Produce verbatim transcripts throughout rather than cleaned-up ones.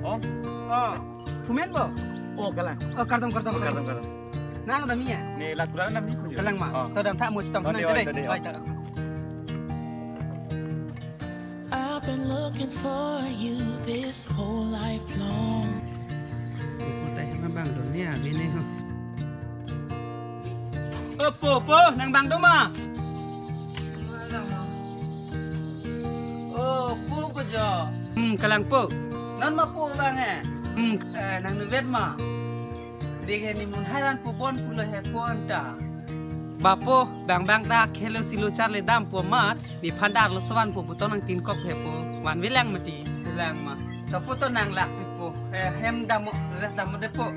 Oh. Oh. Phumen bo? Oh, kalang. Oh, kardom, kardom, oh, kardom, kardom, kardom. Nang dam ya? Ne la kurang dam ni. Kalang ma. Oh. To dam tha mo chitom. Oh, na de, te oi, de, to de, oi, oi. To. I've been looking for you this whole life long. Iku tai ma bang do ni abi ni ho. Oh, po, po, nang bang do ma? Oh, po ko jo. Hmm, kalang po. Non ma po bang he. Hmm. Eh, nang nuvet ma. Dege ne munhai van po bon pulo he po anta. Ba po, bang bang ta khelo silo charli dam po amat, nephan darlo so van po pu to nang tin kok he po. Vanve lang mati. Lang ma. To po to nang lak po. Eh, hem dam mo, rest dam mo de po.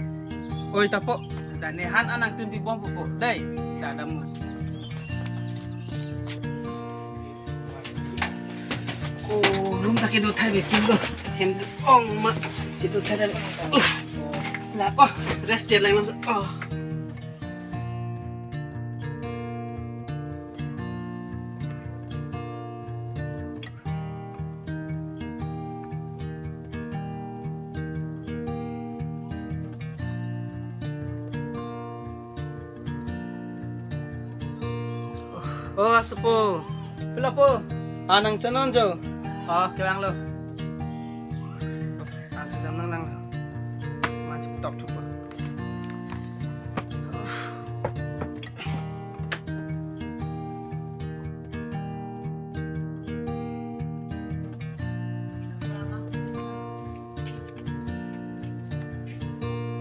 Oi to po. Dan ne han anang tun pi bom po po. Dei, da dam mo. Oh, room ta kedo thai ve pin do. Hem ong ma kedo thai ve. Uh, la, oh, rest je lang lam. Oh. Oh, asupo. Pilo po? Anang chonon jo. Oh, kelang lo. An chodam nang lang. Man cheptok chupo.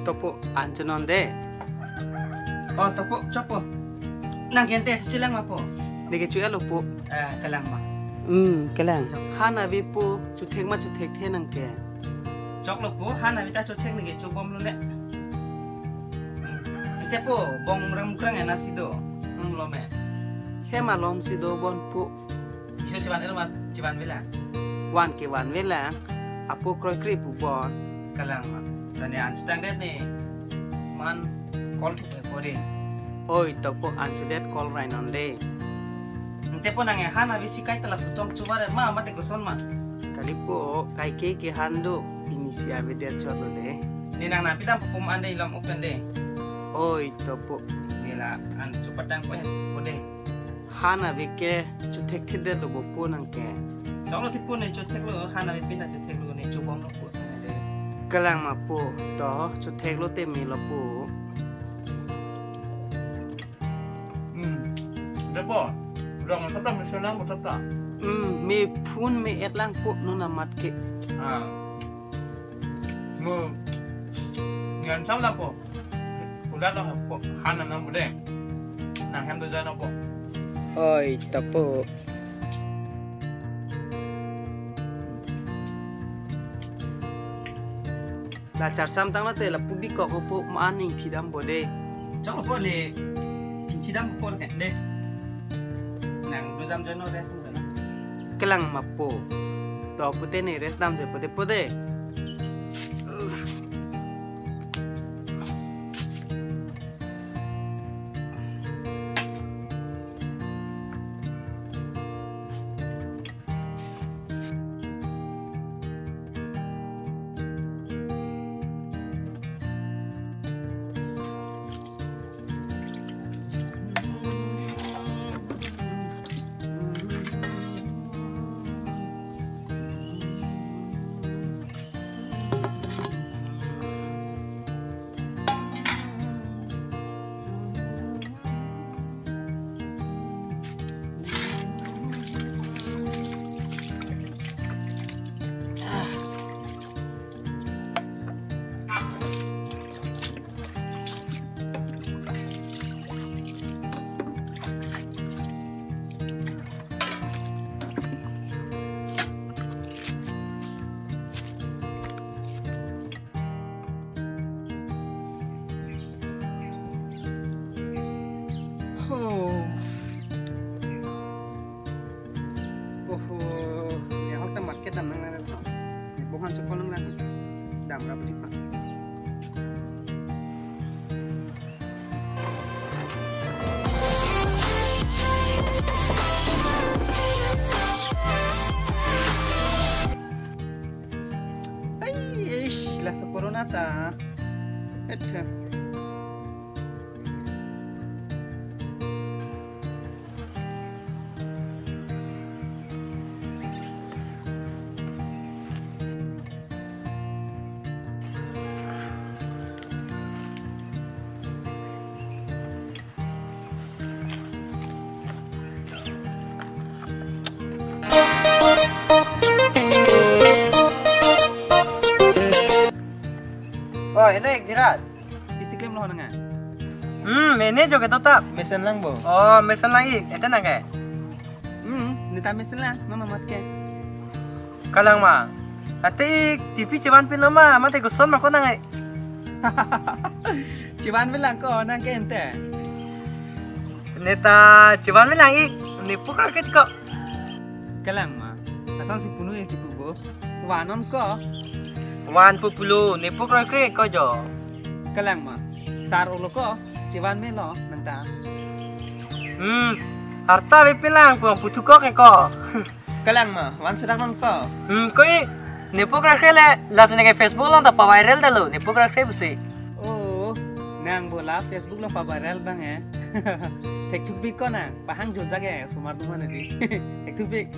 To po, an chonon de. Oh, to po, chok po. Nang kente, chuchilang ma po. Dege chu elo po. Eh, kelang ma. Hmm, kelang. Han ave po, chuthek ma chuthekthe nang ke. Choklo po, han ave ta chuthek nang ke chubom lo le. Hmm. Ante po, bong rang mukrang ena si do. Hmm, lo me. Hem alom si do bon po. Iso chivan el ma chivan vela. Van ke vanve lang. Apo kroikre pu bon. Kalang ma. Tane an chitang det ne. Man call thupe po de. Oi, to po an chidet call rainon de. Ante po nang han ave si kai tala putong chuvar ma mate koson ma. Kali po, kai ke ke han do. Pini si avedet chot lo de. Ne nang napi dam pum an de ilam open de. Oi, to po. Nila an chupatang po he po de. Han ave ke chuthekthedet lo bo po nang ke. Choklo ti po ne chuthek lo, han ave pin ta chuthek lo ne chubom lo po sa ne de. Kelang ma po, to chuthek lo te me lo po. Hmm. De po, rong thap ta me sonang po thap ta. Hmm, me phun me et lang po non amat ke. Ah. Mo ngan sam la po. Kulat lo po. Han anam bude. Nang hem do jano po. Oi, to po. La charsam tang la te lapu bikok po ma aning thidam bo de. Chok po le. Thidam po le de. Nang do dam jano rest mo jano. Kelang ma po. To pute ne rest dam je po de po de. Oh. Oho, ne ahok ta market dam nang nang. Ne bohan chokol nang lang. Dam rap di pa. Ai, Sa corona ta. Ethe. Oh, eno ik Dhiraj. Isi klemlo nang a? Hmm, mene jo ke to tap. Mesen lang bo. Oh, mesen lang ik. Ete nang ke? Hmm, neta mesen lang, non amat ke. Kalang ma. Ate ik T V chevan pin lo ma, mate koson ma ko nang e. Chevan pin lang ko nang ke ente. Neta chevan pin lang ik, ne pukar ke ko. Kalang ma. Asan si punu ik kipu bo. Van non ko. Van pu pulo, ne pukar ke ko jo. Kalang ma. Sar ulo ko, chevan me lo nang ta. Hmm. Arta be pin lang pu puthukok ke ko. Kalang ma, van serak non ko. Hmm, ko ik, ne pukar ke le, lasi ne ke Facebook along ta pa viral ta lo, ne pukar ke pusi. Oh, nang bola Facebook along pa viral bang e. Thekthuk pik ko nang, pahang jojak e, sumar duman edi. Thekthuk pik.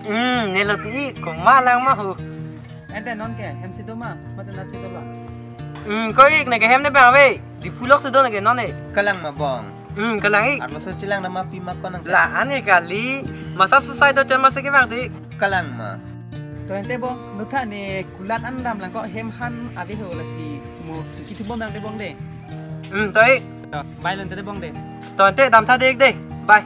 Hmm, ne lo ti ik, komat lang ma ho. Ente non ke, hem si do ma, mate nat si do lo. Hmm, ko ik ne ke hem ne bang ave. Diphu lok si do ne ke non e. Kalang ma bong. Hmm, kalang ik. Arloso chelang nama pi ma ko nang ke. La-an ke kali, masap sosai do chan ma se ke bang ti. Kalang ma. To ente bong, nutha ne kulat an dam lang ko hem han ave ho lasi mo chingki thu bom nang de bong de. Hmm, to ik. To, bye lo ente de bong de. To ente dam tha de ik de. Bye.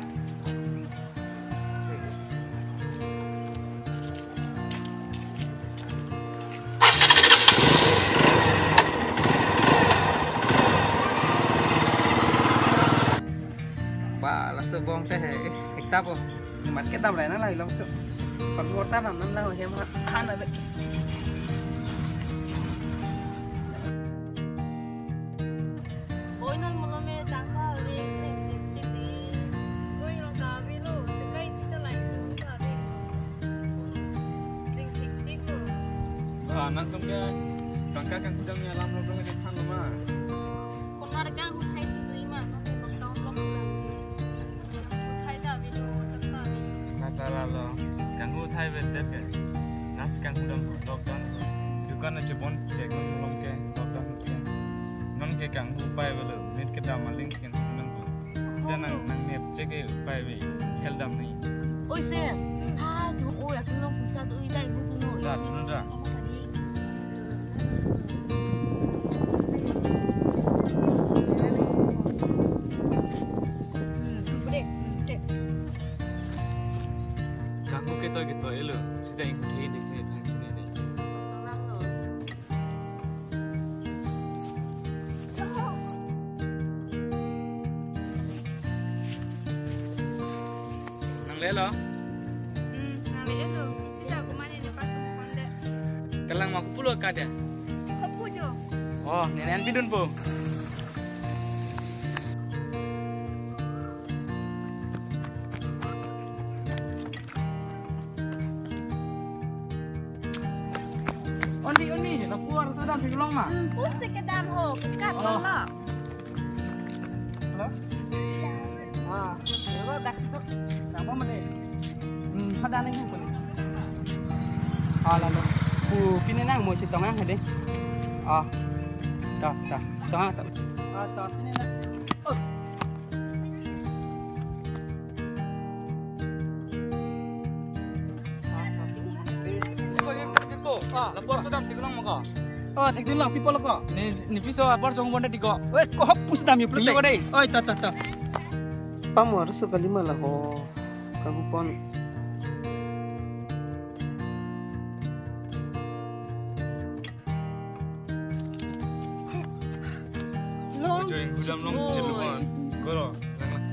Ba, laso bong te he, eh, ekta po. Mat ke dam rai na lai long so. Pan morta nam nan lang hem ha, ha na be. Oi, non molo me tangka ring ring tik tik di. Oi, rong kabi lo, sekai sita lai rong kabi. Ring tik tik lo. Ah, nangtum ke tangka kanghu dam alam rong rong ke than lo ma. Konat kanghu thai si dui ma, non ke lockdown lockdown. Kanghu thai ta video chak ta. Nata lalo, kanghu thai vet det ke. Nasi kanghu dam lockdown. Dukan na chebon chek non ke lockdown. Non ke kanghu pai velo, net kedam aling skin nang ko. Sen nang nang nep chek ke pai ve, khel dam ni. Oi sen, ha jo oi atum long pusa do idai bu tu no. Da, tu no da. Hmm, tu bre, hmm, bre. Kanghu ke to ke to elo, sita ingkut he de sini thang sini de. Nang lelo? Hmm, nang lelo. Sita kumane ne pasu mo konde. Kalang ma kupulo kada. Kapu jo. Oh, nenen pidun po. Ondi, ondi, lapu arloso dam theklong ma? Hmm, pusi kedam ho, kat Oh. Lang lo. Hello? Ah, hello, taxi to. Nang apa mene? Hmm, pada nang pun. Ah, lalu. Pu, pine nang mo chetong ang hade. Ah. Ta, ta. Chetong ang ta. Ah, ta, pine nang. Oh. Iko, iko, iko. Ah, lapu arloso dam theklong ma ko? Oh, thekdun lang, pi pulo ko? Ne, ne piso apor song bonda tiko. Oi, ko hop pusi dam yo. Thank you, plete. Buddy. Oi, to, to, to. Pamo arloso kali ma la ho. Kanghu pon. Long. Join gudam long Oi. Chelupon. Koro, lang lang.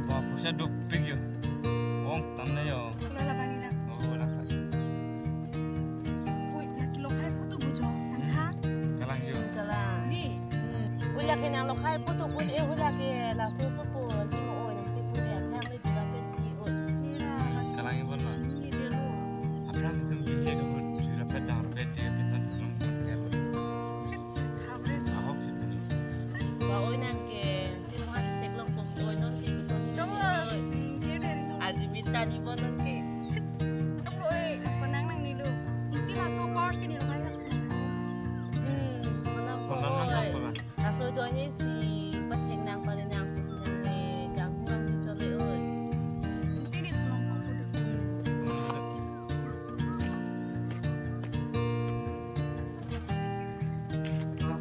Wah, pusa dopik yo. Ong, tamna yo. Kula la pani na. Oh, la pani. Oi, la kilo khai putu bujo. Tangka. Kalang yo. Kalang. Ni. Hmm. Ula ke nang lo khai putu pun e ula ke la susu pun. Ni mo oi, nanti pun ya. Nang le juga pun ni oi. Ni la. Kalang yo bon ma. Ni dia lo. Aphrang itum bihe ke pun jura pe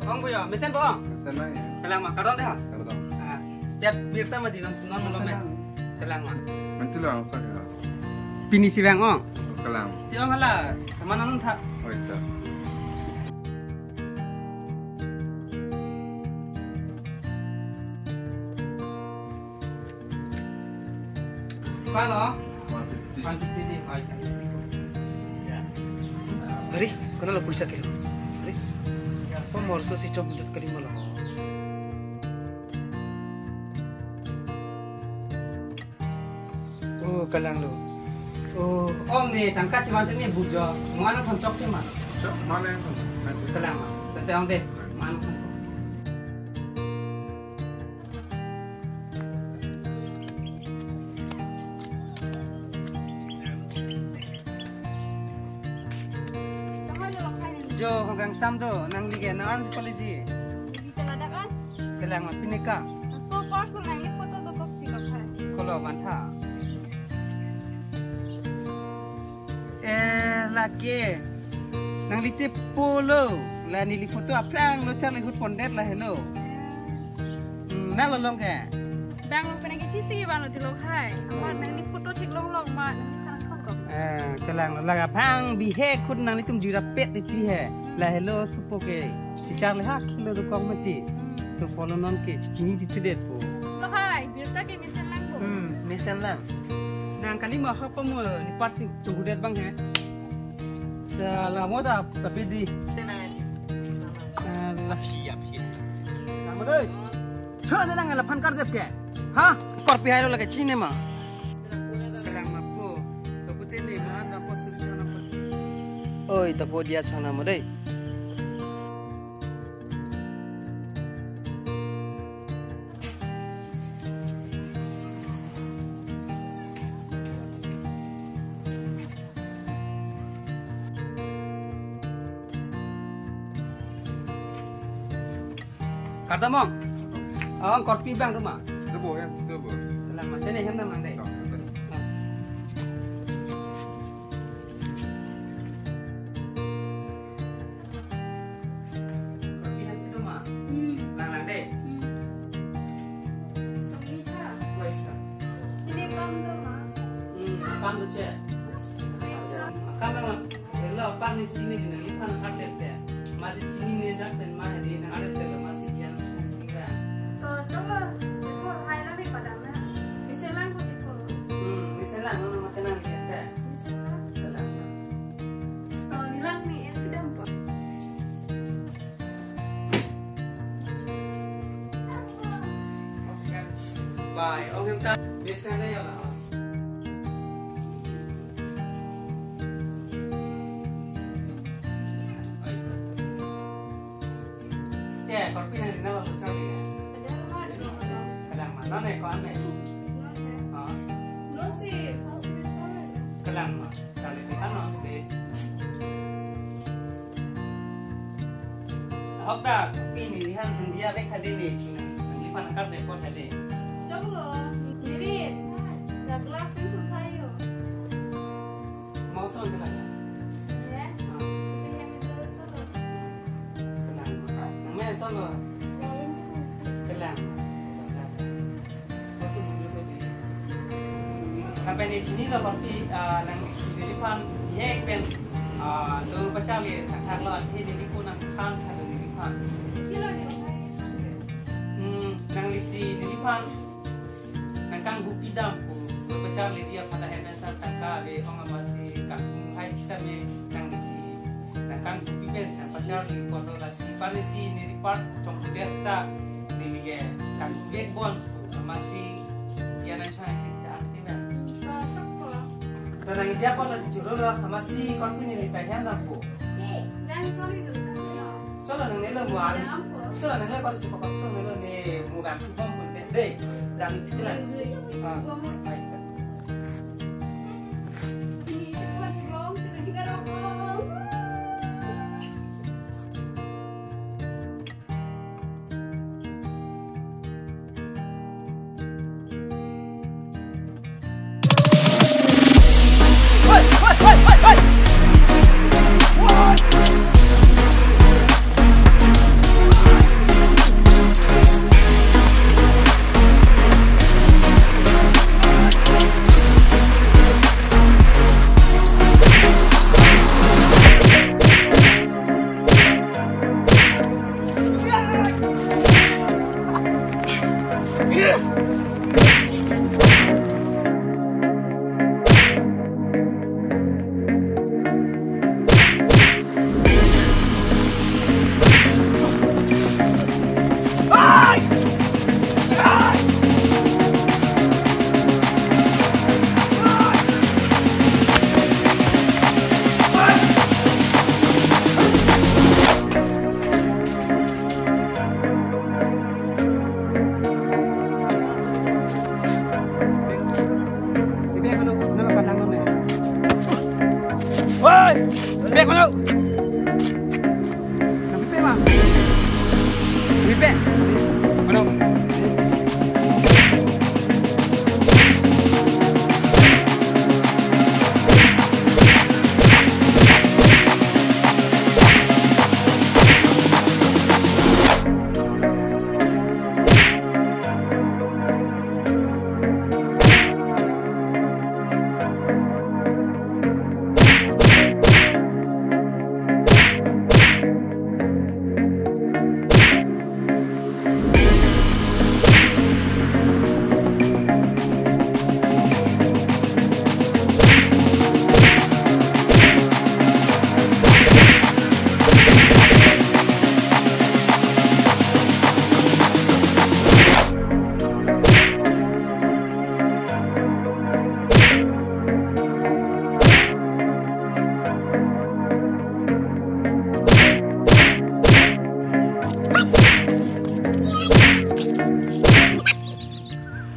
Ong po yo, mesen po ong? Mesen nang ya. Kalang ma, kardom dei ha? Kardom. Ah, ya, birta mati non, non lo me. Mesen nang. Kalang ma. Mantu lo ang sa ya. Pini si vang ong? Kalang. Si ong hala, saman anong tha? Oh, ita. Palo? One fifty. One fifty di, hai. Hari, kona lo puisa kilo. Hari. Pamor so si chom dut kali malo. Oh, kalang lo. Oh, ong ne tangka chivan tene bujo. Mana thon chok chema. Chok, mana yang thon chok. Kalang ma. Tete ong dei. Mana thon chok. Jo, hogang sam do, nangli ke, nang-an si college? Neli keladak an. Kalang ma, pini ka? So far so nangli photo dokok ti lo hai. Kolo bantha. Eh, lake. Nangli te polo. La neli photo aphrang lo charli hut pondet la helo. Hmm, na lo long ke? Bang long pena ke tisi ban lo ti lo hai. Amar nangli photo thik long long ma nangli than khong kong. Eh, kalang lo laga phang bihek khut nanglitum jura pet di ti he. Hmm. La helo supo ke. Ti charli ha khilo dokok mati. Hmm. Supo lo non ke chini ti ti det po. Lo hai, birta ke mesen lang po. Hmm, mesen lang. Nang kali ma hap mo ni parsi chungkudet bang he. Sala moda tapi di. Tenang aja. Sala. Siap, siap. Kamu deh. Chua de nang laphan kardep ke. Ha? Korpi hai lo lake chini ma. Kalang ma po. Kapu tene ma na po surjana po. Oi, ta po dia sana mo dei. Kardom ong. Ong korpi bang rumah. Itu bo ya, itu bo. Selamat. Sini hem namang deh. Oh, betul. Korpi hem si do ma? Hmm. Lang lang deh. Hmm. Songni tha. Wais tha. Ini kam do ma? Hmm, kam do che. Wais tha. Kam lang. Hello, pan ni sini di nangliphan kardep te. Masi chini ne jak pen ma di nang kardep te lo masi biang sini ka. To, coba, coba hai la ni padang na. Mesen lang ko tipo. Hmm, mesen lang, nono makan lang lihat te. Mesen lang. Kalang. To, nilang ni, ini kedam po. Bye. Oh, kita biasa na ya lah. Ya, korpi na rinal lo charli. Kalang ma, non ne ko an ne. Ha. Kalang ma. Charli di kan non de. Ahok ta, pini lihan India bek hade ne chuna. Nangliphan kardep ko hade. Chonglo, mirit. Da glass tin thun thayo. Mau so de la. Ya. Ah. Itu yang itu solo. Kalang. Namanya solo. Kalang. Lapen ne chini lo papi, ah, nangsi neliphan, ye pen, ah, lo pacharli thakthak lo, athe neli ko nangthan tha lo neliphan. Hmm, nanglisi neliphan, nangkanghupi dam ko, lo pacharli dia pada hemen san tangka ave, ong amatsi kanghuhai sitame nanglisi. Nangkanghupi pen si nangpacharli ko lo lasi, panisi neli pars chongkudet ta, neli ke kangvek bon, amatsi dia nangchoi si ta akti na. To chokpo. To nang dia pon lasi churo lo, amatsi korpi neli ta hian dampo. Nang sorry churo kasi no. Cholo nangnelo mo an. Dampo. Cholo nangnelo, kor chupa pasto nelo ne mo gam tu bom pun te. Dei, dam tu la. Jui. Ah. Bom. Ai ta. Ini itu lagi bom, cuma tiga rokok. Oi! Bek mano? Nangpipe ma? Pipe? Mano?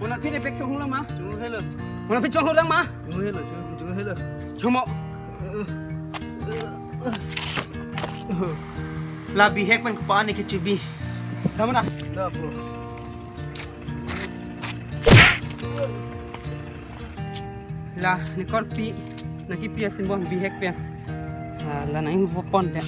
Mona phi ne bek chonghul lang ma? Chonghul helo. Mona phi chonghul lang ma? Chonghul helo, chonghul, chonghul helo. Chomo. La bihek pen kopane kechebi. Damra. Da po. La ne korpi, nangkipi asin bon bihek pen. Ah, la nangpon te.